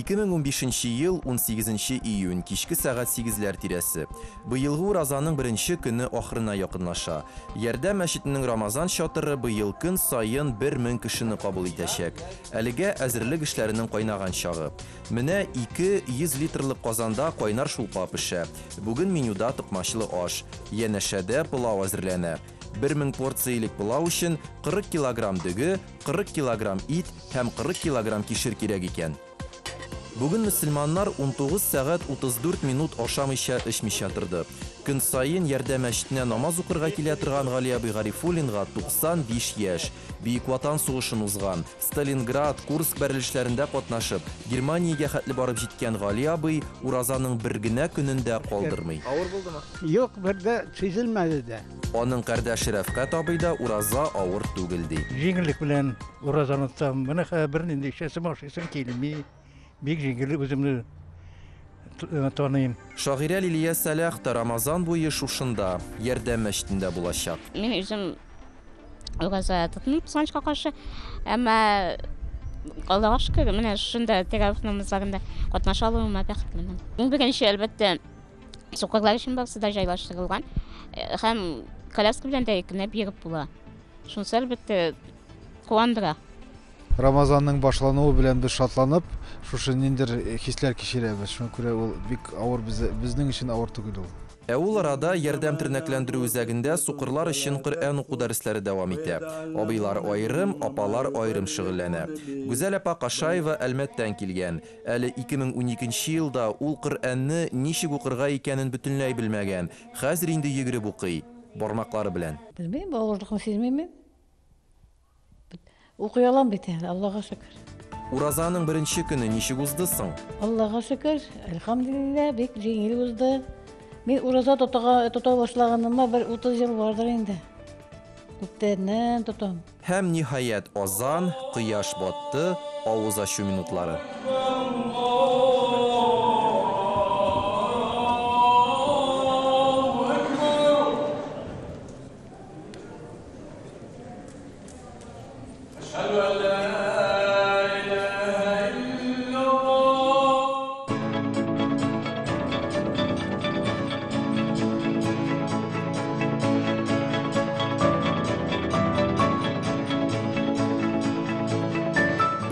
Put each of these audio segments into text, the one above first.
2015 ел, 18 июнь, кичке сәгать сигезләр тирәсе. Быелгы уразаның беренче көне ахырына якынлаша. Ярдәм мәчетенең Рамазан чатыры быел көн саен 1000 кешене кабул итәчәк. Әлегә әзерлек эшләренең кайнаган чагы. Менә 200 литрлык казанда кайнар шулпа пешә. Бүген менюда токмачлы аш. Янәшәдә пылау әзерләнә. 1000 порциялек пылау өчен 40 килограмм дөге, 40 килограмм ит һәм 40 килограмм кишер кирәк икән. Бүген мөселманнар 19 сәгать 34 минут ашамыйча, эчмичә торды. Көн саен Ярдәм мәчетенә намаз укырга килә торган Гали абый Гарифуллинга 95 яшь. Бөек Ватан сугышын узган, Сталинград, Курск бәрелешләрендә катнашып, Германиягә хәтле барып җиткән Гали абый уразаның бер генә көнен дә калдырмый. Авыр булдымы? Юк, бер дә сизелмәде дә. Аның кардәше Рәфкать абый да ураза авыр түгел ди. Җиңеллек белән уразаны тотам. Менә хәзер бернинди эчәсем, ашыйсым килми. Бик җиңел үземне таныйм. Шагыйрә Лилия Сәлах та Рамазан буе шушында, Ярдәм мәчетендә булачак. Мин үзем ураза тотмыйм, кызганычка каршы. Әмма Аллага шөкер, менә шушында тәравих намазларында катнаша алуыма бәхетлемен. Иң беренче, әлбәттә, сукырлар өчен барысы да җайлаштырылган. Һәм коляска белән дә иркенләп йөреп була. Шунысы, әлбәттә, куандыра. Рамазанның башлануы белән без шатланып, шушы ниндидер хисләр кичерәбез. Шуңа күрә ул бик авыр безнең өчен авыр түгел ул. Ә ул арада Ярдәм тернәкләндерү үзәгендә сукырлар өчен Коръән уку дәресләре дәвам итә. Абыйлар аерым, апалар аерым шөгыльләнә. Гүзәл апа Кашаева Әлмәттән килгән. Әле 2012 елда ул Коръәнне ничек укырга икәнен бөтенләй белмәгән. Хәзер инде йөгереп укый. Бармаклары белән. Белмим, авырлыкны сизмим мин. Укый алам бит әле, Аллага шөкер. Уразаның беренче көне ничек узды соң? Аллага шөкер, әлхәмдүлилләһ, бик җиңел узды. Мин ураза тотага, тота башлаганыма бер 30 ел бардыр инде. Күптәннән тотам. Һәм, ниһаять, азан, кояш батты, авыз ачу минутлары.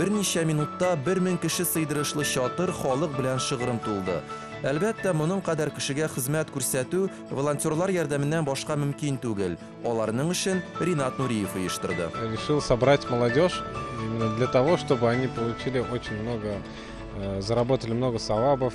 Берничә минутта 1000 кеше сыйдырышлы чатыр халык белән шыгрым тулды. Әлбәттә, моның кадәр кешегә хезмәт күрсәтү волонтерлар ярдәменнән башка мөмкин түгел. Аларның эшен Ринат Нуриев оештырды. Решил собрать молодежь именно для того, чтобы они получили очень много, заработали много савабов,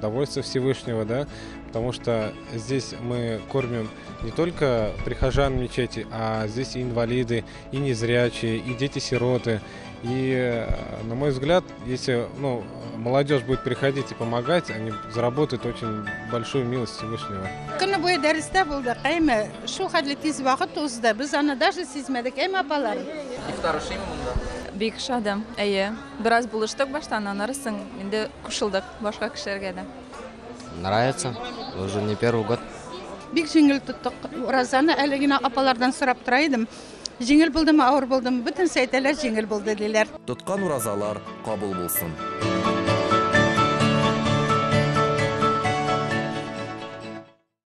довольства Всевышнего, да, потому что здесь мы кормим не только прихожан мечети, а здесь и инвалиды, и незрячие, и дети-сироты. И, на мой взгляд, если, ну, молодежь будет приходить и помогать, они заработают очень большую милость Всевышнего. Көне буе дәрестә булдык, әйме, шул хәтле тиз вакыт узды, без аны даже сизмәдек, әйме, апалар? Ифтар ошыймы монда? Бик ошады, әйе. Бераз булыштык баштан, аннары соң инде кушылдык башка кешеләргә дә. Нравится, уже не первый год. Бик җиңел тоттык уразаны, әле генә апалардан сорап тора идем. Җиңел булдымы, авыр булдымы? Бөтенесе әйтәләр, җиңел булды диләр. Тоткан уразалар кабул булсын.